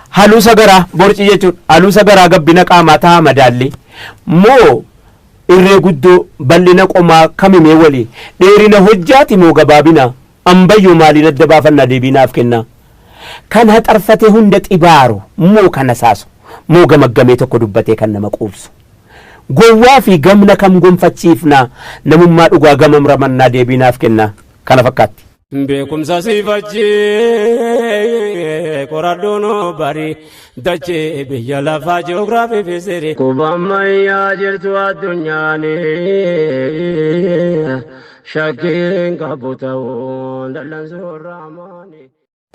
Haluusa garaa borcii jechuudha. Haluusa garaa gabbina qaamaa ta'a madaalli. Moo irree guddoo bal'ina qomaa kamimee walii dheerina hojjaati moo gabaabina ambayyoo maaliin adda baafannaa deebii naaf kennaa. Kan haxarfate hunda xibaaru moo kana saasu moo gamaggamee tokko dubbatee kan nama quubsu. Gowwaa fi gamna kam gonfachiifnaa namummaa dhugaa gamam ramannaa deebii naaf kennaa kana fakkaatti. Beekumsa siifachi qoradhuun bari dachee biyya lafaa ji'oogiraafii fi sirrii. Kubammayyaa jirtu addunyaan shakkiin qabu ta'uun dallansuun raamaani.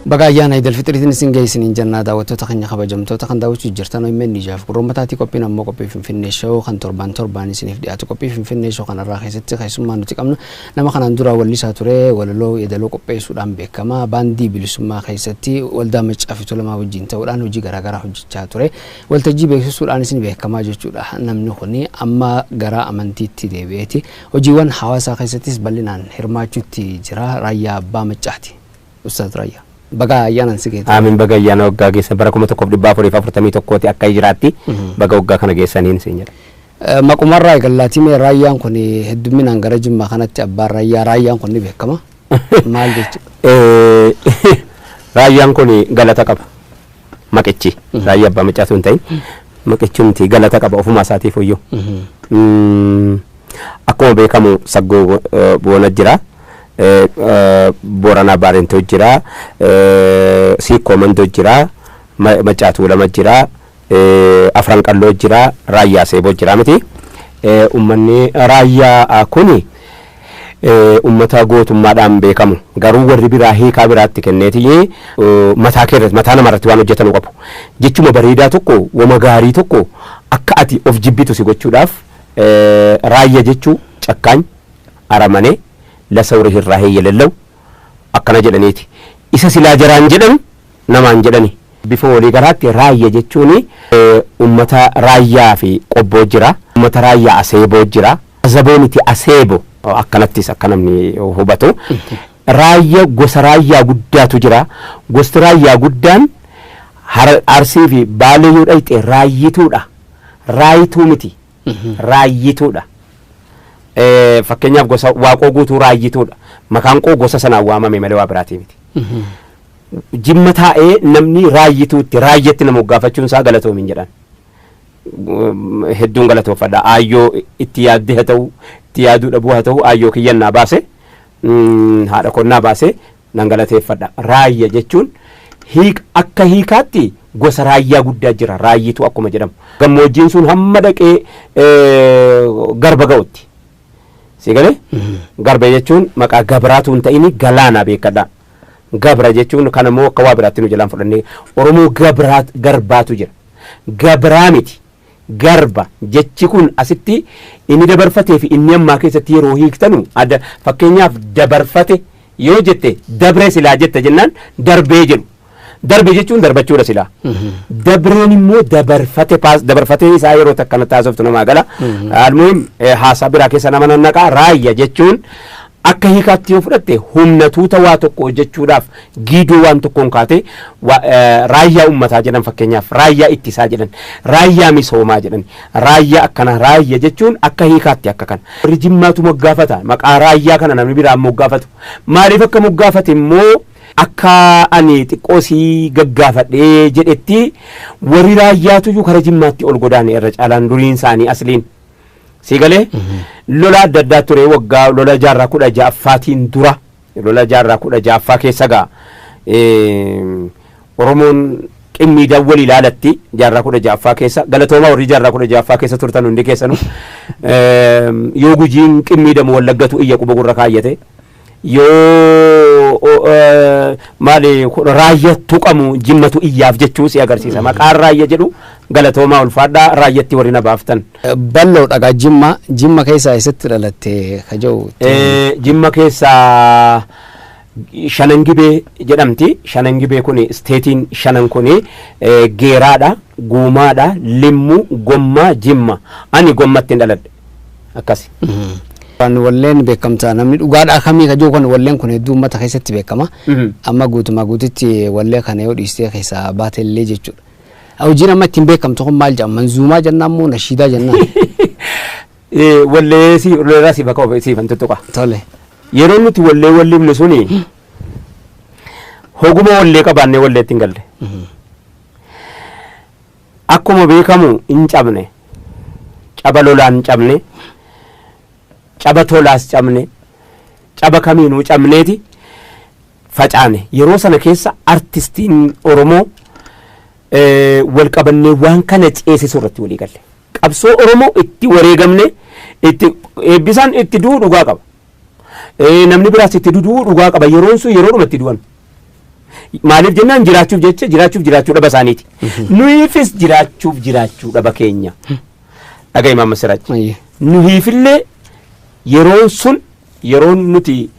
Baga ayyaana Idil Fixiriitiin isin geessiniin jennaa daawwattoota keenya kabajamtoota kan daawwachuu jirtan OMN ijaaf gurrummataatii qophiin ammoo qophii Finfinnee Show kan torban torbaan isiniif dhiyaatu qophii Finfinnee Show kanarraa keessatti keessummaa nuti qabnu nama kanaan dura wallisaa ture walaloo yeedaloo qopheessuudhaan beekama baandii bilisummaa keessatti waldaa Maccaa fi Tuulamaa wajjin ta'uudhaan hojii garaagaraa hojjechaa ture waltajjii beeksisuudhaan isin beekamaa jechuudha namni kun amma gara amantiitti deebi'eeti hojiiwwan hawaasaa keessattis bal'inaan hirmaachuutti jira Raayyaa Abbaa Maccaati Ustaaz Raayyaa. Baga ayyaanaan si geesse. Aamin baga ayyaana waggaa geessan bara 1441ti akka hijiraatti baga waggaa kana geessaniin siin jedha. Maqumarraa eegallaatii mee raayyaan kun heddumminaan gara Jimmaa kanatti abbaan raayyaa raayyaan kun ni beekama. Maal jechuudha? Raayyaan kun galata qaba. Maqichi raayyaa abbaa maccaatu hin ta'in maqichumti galata qaba ofumaa isaatiif iyyuu. Akkuma beekamu saggoo boona jira. Booranaa Baarentoo jira, Siikkoo Mandoo jira, Maccaa Tuulama jira, Afran Qalloo jira, Raayyaa Seeboo jira miti. Uummanni raayyaa kuni uummata gootummaadhaan beekamu. Garuu warri biraa hiikaa biraatti kenneeti mataa kee irratti mataa namarratti waan hojjetanu qabu. Jechuma bareedaa tokko wama gaarii tokko akka ati of jibbitu si gochuudhaaf raayya jechuu cakkaany aramane ለሰው ርህራሄ የሌለው akkana jedhaniiti. Isa silaa jaraan jedhan namaan jedhani. Bifa walii galaatti raayya jechuun uummata raayyaa fi qobboo jira. Uummata raayyaa aseeboo jira. Azabooniti aseebo akkanattis akka namni hubatu. Raayya gosa raayyaa guddaatu jira. Gosti raayyaa guddaan Arsii fi Baalee yoo dhayxe raayyituudha. Raayituu miti. Raayyituudha. Fakkeenyaaf gosa Waaqoo guutuu raayyituudha. Maqaan koo gosa sanaan waamame malee waa biraatii miti. Jimma taa'ee namni raayyituutti raayyatti nama moggaafachuun isaa galatoomin jedhan. Hedduun galatoofadha. Aayyoo itti yaaddee haa ta'u itti yaaduu dhabuu haa ta'u aayyoo kiyyannaa baase haadha konnaa baase nan galateeffadha. Raayya jechuun akka hiikaatti gosa raayyaa guddaa jira raayyituu akkuma jedhamu. Gammoojjiin sun hamma dhaqee garba ga'utti. Si galee? Garba jechuun maqaa gabraatu hin ta'in galaanaa beekadha. Gabra jechuun kan immoo akka waa biraatti nu jalaan fudhannee Oromoo garbaatu jira. Gabraa miti. Garba jechi kun asitti inni dabarfatee fi inni ammaa keessatti yeroo hiiktanu adda fakkeenyaaf dabarfate yoo jette dabree silaa jette jennaan darbee jedhu. Darbe jechuun darbachuudha silaa. Dabreen immoo dabarfate paas dabarfatee isaa yeroo takka taasiftu namaa gala. Almuhim haasaa biraa keessa nama nannaqaa raayya jechuun akka hiikaatti yoo fudhatte humna tuuta waa tokko hojjechuudhaaf giiduu waan tokkoon kaate raayyaa uummataa jedhan fakkeenyaaf raayyaa ittisaa jedhan raayyaa misoomaa jedhan raayyaa akkana raayya jechuun akka hiikaatti akka kana. Warri Jimmaatu moggaafata maqaa raayyaa kana namni biraan moggaafatu maaliif akka moggaafate immoo akka ani xiqqoo sii gaggaafadhee jedhetti warri raayyaatu iyyuu kara Jimmaatti ol godaane irra caalaan duriin isaanii asliin. Si galee lola adda addaa ture waggaa lola jaarraa 16ffaatiin dura lola jaarraa 16ffaa keessa ga'a. Oromoon qimmiidhaan wal ilaalatti jaarraa 16ffaa keessa galatoomaa warri jaarraa 16ffaa keessa turtan hundi keessanuu yoo Gujiin qimmiidhamu Wallaggatu iyya quba gurra kaayyate yoo maali raayya tuqamu Jimmatu iyyaaf jechuu si agarsiisa. Maqaan raayya jedhu galatoomaa ulfaadhaa raayyatti warri na baaftan. Bal'oo dhagaa Jimma Jimma keessaa eessatti dhalatte ka jedhu? Jimma keessaa Shanangibee jedhamti. Shanangibee kun isteetiin shanan kun Geeraadha, Guumaadha, Limmuu, Gommaa, Jimma. Ani Gommatti hin dhaladhe. Akkasi. Duraan walleen beekamta namni dhugaadhaa kamii kajoo kun walleen kun hedduu uummata keessatti beekama. Amma guutumaa guututti wallee kana yoo dhiistee keessaa baatellee jechuudha. Hojiin amma ittiin beekamtu kun maal jedhama? Manzuumaa jennaan moo nashiidaa jennaan? Wallee si walleerraa si bakka siifan tuttuqa. Tole. Yeroo nuti wallee wallifnu suni hoguma wallee qabaannee wallee ittiin galle. Akkuma beekamu hin cabne, caba lolaan cabne, caba tolaas cabne, caba kamiinuu cabneeti facaane. Yeroo sana keessa artistiin Oromoo wal qabannee waan kana ceesisuu irratti walii galle. Qabsoo Oromoo itti wareegamne, itti eebbisaan itti du'uu dhugaa qaba. Namni biraas itti du'uu dhugaa qaba. Yeroon sun yeroodhuma itti du'an. Maaliif jennaan jiraachuuf jecha jiraachuuf jiraachuu dhaba isaaniiti. Nuyiifis jiraachuuf jiraachuu dhaba keenya. Dhaga'i Maamma Siraaj. Nuyiifillee yeroon sun yeroon nuti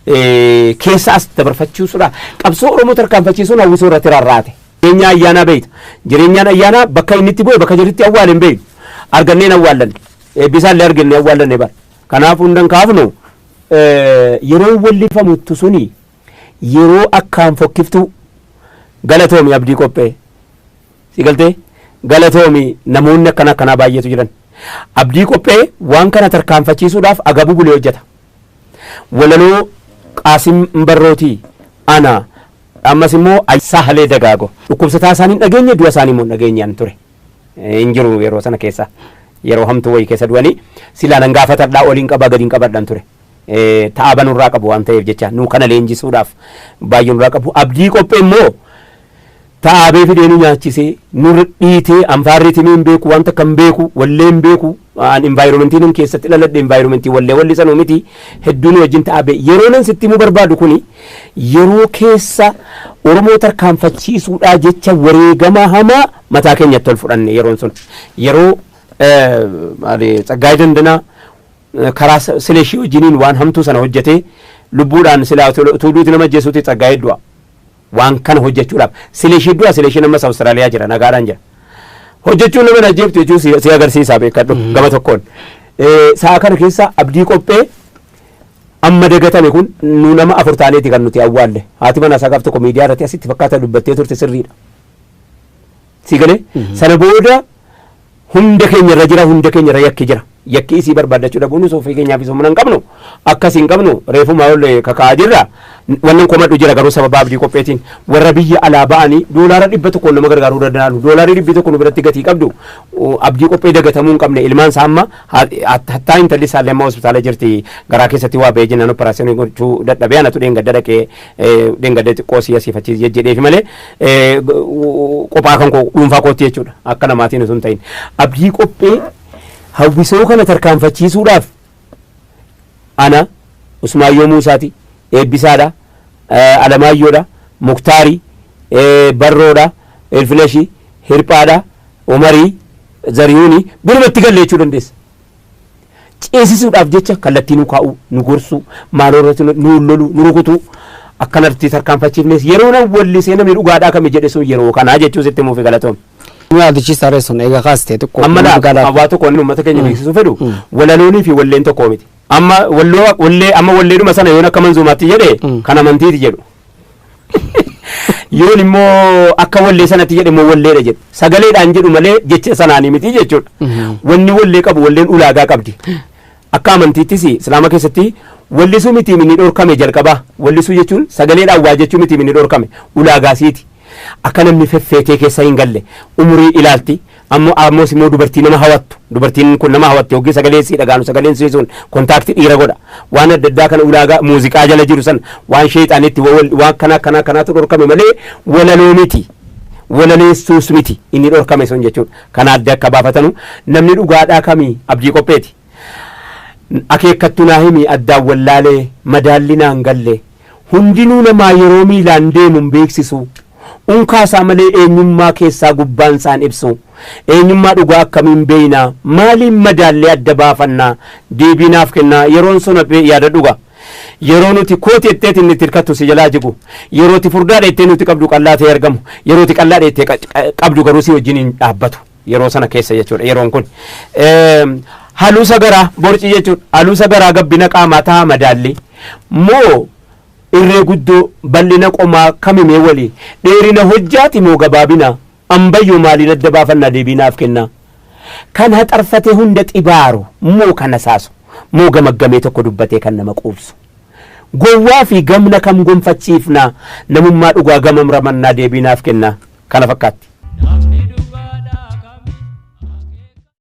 keessa as dabarfachiisudha. Qabsoo Oromoo tarkaanfachiisuun hawwisoo irratti rarraate. Jireenya ayyaanaa beeyta. Jireenyaan ayyaanaa bakka inni itti bu'e bakka jirutti awwaale hin beeynu. Arganneen awwaallanne. Eebbisaallee argannee awwaallanne bara. Kanaaf hundan kaafnu yeroo wallifamuttu suni yeroo akkaan fokkiftuu galatoomi abdii qophee. Si galtee galatoomi namoonni akkana akkanaa baay'eetu jiran. Abdii qophee waan kana tarkaanfachiisuudhaaf agabuu bulee hojjeta. Walaloo Qaasim Barrootii ana ammas immoo Saahalee Dagaago. Dhukkubsataa isaanii hin dhageenye, du'a isaanii immoo hin dhageenye an ture. Hin jiru yeroo sana keessa. Yeroo hamtuu wayii keessa du'anii silaa nan gaafatadhaa oliin qabaa gadiin qabadhaan ture. Ta'aa nurraa qabu waan ta'eef jecha nu kana leenjisuudhaaf baay'ee nurraa qabu. Abdii qophee immoo ta'aabee fidee nu nyaachisee nu dhiitee anfaarrii timii hin beeku, wanta kan beeku, wallee hin beeku. An environmentiin hin keessatti dhaladhe environmentii wallee wallisanuu miti hedduu nu wajjin ta'aabee. Yeroo nan sitti himuu barbaadu kuni yeroo keessa Oromoo tarkaanfachiisuudhaa jecha wareegama hamaa mataa keenyatti ol fudhanne yeroon sun. Yeroo Tsaggaayee Dandanaa karaa Sileeshii wajjiniin waan hamtuu sana hojjetee lubbuudhaan silaa utuu duuti nama ajjeesuuti Tsaggaayee du'a. Waan kana hojjechuudhaaf Sileeshii du'a. Sileeshiin ammas Awustiraaliyaa jira, nagaadhaan jira. Hojjechuun nama ajjeeftu jechuu si agarsiisaa beekadhu gama tokkoon. Sa'a kana keessa abdii qophee amma dagatame kun nu nama afur taaneeti kan nuti awwaalle. Haati manaa isaa gaaf tokko miidiyaa irratti asitti fakkaata dubbattee turte sirriidha. Si galee sana booda hunda keenya irra jira, hunda keenya irra yakki jira. Yakki isii barbaaddachuu dhabuun ofii keenyaaf isa humna hin qabnu, akkasii hin qabnu, reefumaa ol kakaa'aa jirra. Wannan komadhu jira garuu sababa abdii qopheetiin warra biyya alaa ba'anii $100 nama gargaaruu danda'an, $100 nu biratti gatii qabdu, abdii qophee dagatamuu hin qabne. Ilmaan isaa amma hattaa intalli isaallee amma hospitaala jirti, garaa keessatti waa ba'ee jennaan operaasyoonii gochuu dadhabee anatu dheengadda dhaqee dheengadda xiqqoo si asiif achi jedheefi malee qophaa kan koo dhuunfaa kootti jechuudha akka namaatiin osoo hin ta'in. Abdii qophee hawwisoo kana tarkaanfachiisuudhaaf ana Usmaayyoo Muusaati, Eebbisaadha, Alamaayyoodha, Muktaari, Barroodha, Elfineshi, Hirphaadha, Umarii, Zariyuuni birumatti galle jechuu dandeessa. Ceesisuudhaaf jecha kallattii nu kaa'uu, nu gorsuu, maaloo irratti nu loluu, nu rukutuu akkanatti tarkaanfachiifnes yeroo nan wallisee namni dhugaadhaa kami jedhe sun yeroo kanaa jechuu sitti himuufi galatoom. Nu yaadachiisaa reessun sun egaa kaastee xiqqoo. Amma laa waa tokko inni uummata keenya beeksisuu fedhu walaloonii fi walleen tokko miti. Amma walloo wallee amma walleedhuma sana yoon akka manzuumaatti jedhe kan amantiiti jedhu. Yoon immoo akka wallee sanatti jedhe immoo walleedha jedhu. Sagaleedhaan jedhu malee jecha sanaanii miti jechuudha. Wanni wallee qabu walleen ulaagaa qabdi. Akka amantiittis Islaama keessatti wallisuu miti inni dhorkame jalqabaa. Wallisuu jechuun sagaleedhaan waa jechuu miti inni dhorkame ulaagaasiiti. Akka namni feffeetee keessa hin galle umurii ilaalti. Ammoo ammoos immoo dubartii nama hawattu. Dubartiin kun nama hawatti hoggii sagalee sii dhagaanu sagaleen sii sun kontaaktii dhiira godha. Waan adda addaa kana ulaagaa muuziqaa jala jiru sana waan sheexaanitti waan kana kana kanaatu dhorkame malee walaloo miti. Walaleessuus miti inni dhorkame sun jechuudha. Kana adda akka baafatanu namni dhugaadhaa kamii abdii qopheeti. Akeekkattu naa himi addaan wallaalee madaalli naan galle. Hundinuu namaa yeroo miilaan deemu hin beeksisu. Unkaa isaa malee eenyummaa keessaa gubbaan isaan ibsu. Eenyummaa dhugaa akkamiin beeyna? Maaliin madaallee adda baafannaa? Deebii naaf kennaa. Yeroon sun yaada dhuga. Yeroo nuti kooti jetteetiin itti hirkattu si jalaa jigu. Yeroo itti furdaa dheettee nuti qabdu qallaa ta'ee argamu. Yeroo itti qallaa dheettee qabdu garuu si wajjin hin dhaabbatu. Yeroo sana keessa jechuudha yeroon kun. Haluusa garaa borcii jechuudha. Haluusa garaa gabbina qaamaa ta'a madaalli. Moo irree guddoo bal'ina qomaa kamimee walii dheerina hojjaati moo gabaabina ambayyoo maaliin adda baafannaa deebii naaf kennaa. Kan haxarfate hunda xibaaru moo kana saasu moo gamaggamee tokko dubbatee kan nama quubsu. Gowwaa fi gamna kam gonfachiifnaa namummaa dhugaa gamam ramannaa deebii naaf kennaa kana fakkaatti.